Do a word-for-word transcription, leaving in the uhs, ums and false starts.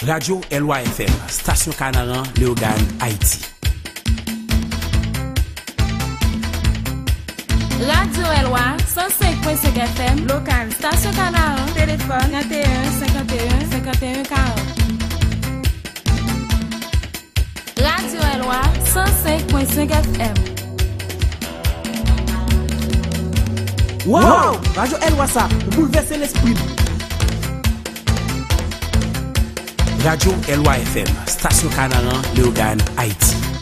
Radyo Èlwa F M, stasyon Kanaran, Leyogàn, Ayiti. Radyo Èlwa, san senk pwen senk F M, lokal, stasyon Kanaran, telefòn, trannteyen, senkanteyen, senkanteyen, karant. Radyo Èlwa, san senk pwen senk F M. Waw! Radyo Èlwa sa, ou boulvèse lespri m. Radyo Èlwa F M, stasyon Kanaran, Leyogàn, Ayiti.